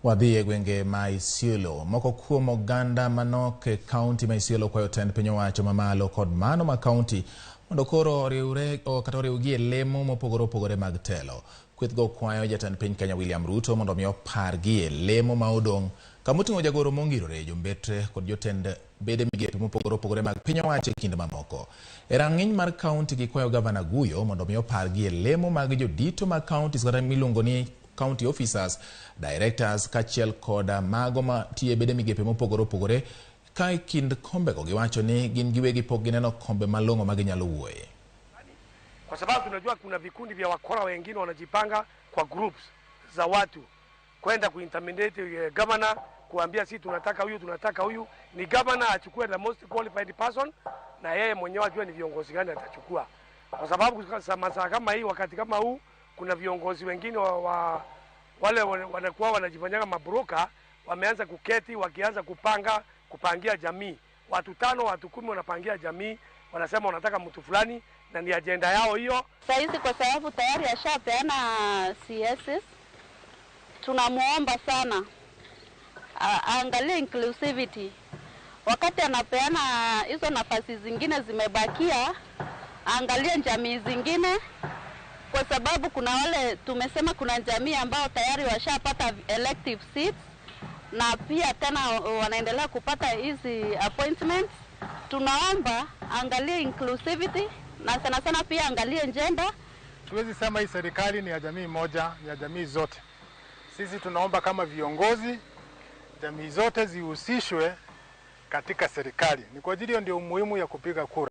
Wadhi e gwenge ma Isiolo. Moko kuom oganda manok e kaunti ma Isiolo kwayo tend piny owacho mamalo kod mano ma kaunti mondo koro oriwre kata oriwgi e lemo mopogore opogore mag telo. Kwethgo kwayo jatend piny Kenya William Ruto mondo mi opargi e lemo ma odong' kamoting'o jagoro mongirore, jombetre kod jotend bede migepe mopogore opogore mag piny owacho e kind mamoko. E rang'iny mar kaunti gikwayo gavana Guyo mondo mi opargi e lemo mag jodito mag counties kata miluongo ni county officers, directors kaachiel koda mago matiyo e bede migepe mopogore opogore ka e kind kombego giwacho ni gin giwegi pok gineno kombe malong'o ma ginyalo wuoye. Kwa sababu tunajua kuna vikundi vya wakora wengine wanajipanga kwa groups za watu kwenda kuintimidate governor, kuambia si tunataka huyu, tunataka huyu. Ni governor achukue the most qualified person, na yeye mwenyewe ajue ni viongozi gani atachukua, kwa sababu masaa kama hii, wakati kama huu, kuna viongozi wengine wale wanakuwa wanajifanyanga mabroka, wameanza kuketi wakianza kupanga kupangia jamii, watu 5 watu 10 wanapangia jamii, wanasema wanataka mtu fulani na ni agenda yao hiyo. Saizi kwa sababu tayari ashapeana CSS, tunamuomba sana aangalie inclusivity wakati anapeana hizo nafasi zingine zimebakia, aangalie jamii zingine, kwa sababu kuna wale tumesema kuna jamii ambao tayari washapata elective seats na pia tena wanaendelea kupata hizi appointments. Tunaomba angalie inclusivity na sana sana pia angalie gender. Tuwezi sema hii serikali ni ya jamii moja, ni ya jamii zote. Sisi tunaomba kama viongozi, jamii zote zihusishwe katika serikali. Ni kwa ajili hiyo ndio umuhimu ya kupiga kura.